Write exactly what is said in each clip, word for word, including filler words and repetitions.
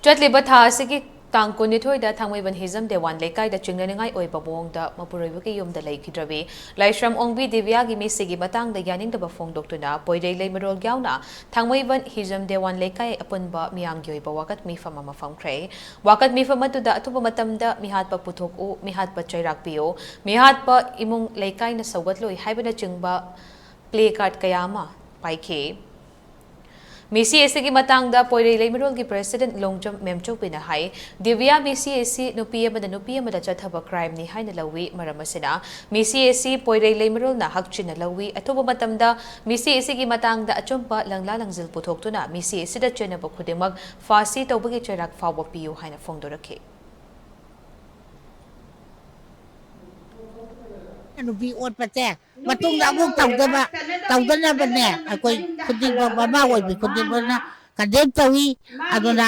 ꯆꯠꯂꯤꯕ ꯊꯥ ꯑꯁꯤꯒꯤ ꯇꯥꯡ ꯀꯨꯟꯅꯤꯊꯣꯏꯗ ꯊꯥꯡꯃꯩꯕꯟ ꯍꯤꯖꯝ ꯗꯦꯋꯥꯟ ꯂꯩꯀꯥꯏꯗ ꯆꯤꯡꯅꯅꯤꯡꯉꯥꯏ ꯑꯣꯏꯕ ꯃꯑꯣꯡꯗ ꯃꯄꯨꯔꯣꯏꯕꯒꯤ ꯌꯨꯝꯗ ꯂꯩꯈꯤꯗ꯭ꯔꯕꯤ ꯂꯥꯏꯁ꯭ꯔꯝ ꯑꯣꯡꯕꯤ ꯗꯤꯕꯤꯌꯥꯒꯤ ꯃꯤꯁꯤꯒꯤ ꯃꯇꯥꯡꯗ ꯌꯥꯅꯤꯡꯗꯕ ꯐꯣꯡꯗꯣꯛꯇꯨꯅ ꯄꯣꯏꯔꯩ ꯂꯩꯃꯔꯣꯜ ꯌꯥꯎꯅ ꯊꯥꯡꯃꯩꯕꯟ ꯍꯤꯖꯝ ꯗꯦꯋꯥꯟ ꯂꯩꯀꯥꯏ ꯑꯄꯨꯟꯕ ꯃꯤꯌꯥꯝꯒꯤ ꯑꯣꯏꯕ ꯋꯥꯀꯠ ꯃꯤꯐꯝ ꯑꯃ ꯐꯝꯈ꯭ꯔꯦ꯫ ꯋꯥꯀꯠ ꯃꯤꯐꯝ ꯑꯗꯨꯗ ꯑꯊꯨꯕ ꯃꯇꯝꯗ ꯃꯤꯍꯥꯠꯄ ꯄꯨꯊꯣꯛꯎ, ꯃꯤꯍꯥꯠꯄ ꯆꯩꯔꯥꯛ ꯄꯤꯌꯨ, ꯃꯤꯍꯥꯠꯄ ꯏꯃꯨꯡ ꯂꯩꯀꯥꯏꯅ ꯁꯧꯒꯠꯂꯣꯏ ꯍꯥꯏꯕꯅꯆꯤꯡꯕ ꯄ꯭ꯂꯦ ꯀꯥꯔꯗ ꯀꯌꯥ ꯑꯃ ꯄꯥꯏꯈꯤ꯫ ꯃꯤꯁꯤ ꯑꯁꯤꯒꯤ ꯃꯇꯥꯡꯗ ꯄꯣꯏꯔꯩ ꯂꯩꯃꯔꯣꯜꯒꯤ ꯄ꯭ꯔꯦꯁꯤꯗꯦꯟꯠ ꯂꯣꯡꯖꯝ ꯃꯦꯝꯆꯧꯕꯤꯅ ꯍꯥꯏ, ꯗꯤꯕꯤꯌꯥ ꯃꯤꯁꯤ ꯑꯁꯤ ꯅꯨꯄꯤ ꯑꯃꯅ ꯅꯨꯄꯤ ꯑꯃꯗ ꯆꯠꯊꯕ ꯀ꯭ꯔꯥꯏꯝꯅꯤ ꯍꯥꯏꯅ ꯂꯧꯏ꯫ ꯃꯔꯝ ꯑꯁꯤꯅ ꯃꯤꯁꯤ ꯑꯁꯤ ꯄꯣꯏꯔꯩ ꯂꯩꯃꯔꯣꯜꯅ ꯍꯛꯆꯤꯟꯅ ꯂꯧꯏ꯫ ꯑꯊꯨꯕ ꯃꯇꯝꯗ ꯃꯤꯁꯤ ꯑꯁꯤꯒꯤ ꯃꯇꯥꯡꯗ ꯑꯆꯨꯝꯕ ꯂꯪꯂꯥ ꯂꯪꯖꯤꯜ ꯄꯨꯊꯣꯛꯇꯨꯅ ꯃꯤꯁꯤ ꯑꯁꯤꯗ ꯆꯦꯟꯅꯕ ꯈꯨꯗꯤꯡꯃꯛ ꯐꯥꯁꯤ ꯇꯧꯕꯒꯤ ꯆꯩꯔꯥꯛ ꯐꯥꯎꯕ ꯄꯤꯌꯨ ꯍꯥꯏꯅ ꯐꯣꯡꯗꯣꯔꯛꯈꯤ꯫ ꯅꯨꯄꯤ ꯑꯣꯠꯄꯁꯦ ꯃꯇꯨꯡꯗ ꯑꯃꯨꯛ ꯇꯧꯗꯕ, ꯇꯧꯗꯅꯕꯅꯦ ꯑꯩꯈꯣꯏ ꯈꯨꯗꯤꯡꯃꯛ, ꯃꯃꯥ ꯑꯣꯏꯕꯤ ꯈꯨꯗꯤꯡꯃꯛꯅ ꯀꯟꯗꯦꯝ ꯇꯧꯏ꯫ ꯑꯗꯨꯅ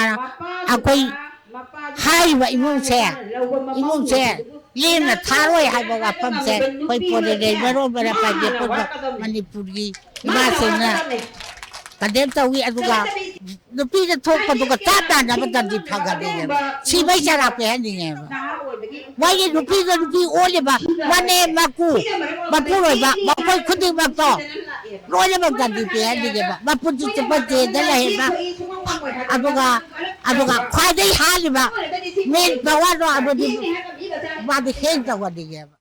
ꯑꯩꯈꯣꯏ ꯍꯥꯏꯔꯤꯕ ꯏꯃꯨꯡꯁꯦ, ꯏꯃꯨꯡꯁꯦ ꯂꯦꯝꯅ ꯊꯥꯔꯣꯏ ꯍꯥꯏꯕ ꯋꯥꯐꯝꯁꯦ ꯑꯩꯈꯣꯏ ꯄꯣꯏꯔꯩ ꯂꯩꯃꯔꯣꯜ ꯃꯩꯔꯥ ꯄꯥꯏꯕꯤ ꯑꯄꯨꯟꯕ ꯃꯅꯤꯄꯨꯔꯒꯤ ꯏꯃꯥꯁꯤꯡꯅ ꯀꯟꯗꯦꯝ ꯇꯧꯏ꯫ ꯑꯗꯨꯒ ꯅꯨꯄꯤꯗ ꯊꯣꯛꯄꯗꯨꯒ ꯆꯞ ꯃꯥꯟꯅꯕ ꯗꯟꯗꯤ ꯐꯪꯍꯟꯅꯤꯡꯉꯦꯕ, ꯁꯤꯕꯩ ꯆꯩꯔꯥꯛ ꯄꯤꯍꯟꯅꯤꯡꯉꯦꯕ꯫ ꯃꯣꯏꯒꯤ ꯅꯨꯄꯤꯒ ꯅꯨꯄꯤ ꯑꯣꯜꯂꯤꯕ ꯃꯅꯦꯝ, ꯃꯀꯨ, ꯃꯄꯨꯔꯣꯏꯕ, ꯃꯈꯣꯏ ꯈꯨꯗꯤꯡꯃꯛꯇꯣ ꯂꯣꯏꯅꯃꯛ ꯗꯟꯗꯤ ꯄꯤꯍꯟꯅꯤꯡꯉꯦꯕ꯫ ꯃꯄꯨꯟꯁꯤ ꯆꯨꯞꯄ ꯖꯦꯜꯗ ꯂꯩꯍꯟꯕ, ꯑꯗꯨꯒ, ꯑꯗꯨꯒ ꯈ꯭ꯋꯥꯏꯗꯒꯤ ꯍꯥꯜꯂꯤꯕ ꯃꯦꯟ ꯄꯋꯥꯔꯗꯣ ꯑꯗꯨꯗꯤ ꯃꯥꯗꯤ ꯍꯦꯡ ꯇꯧꯍꯟꯅꯤꯡꯉꯦꯕ꯫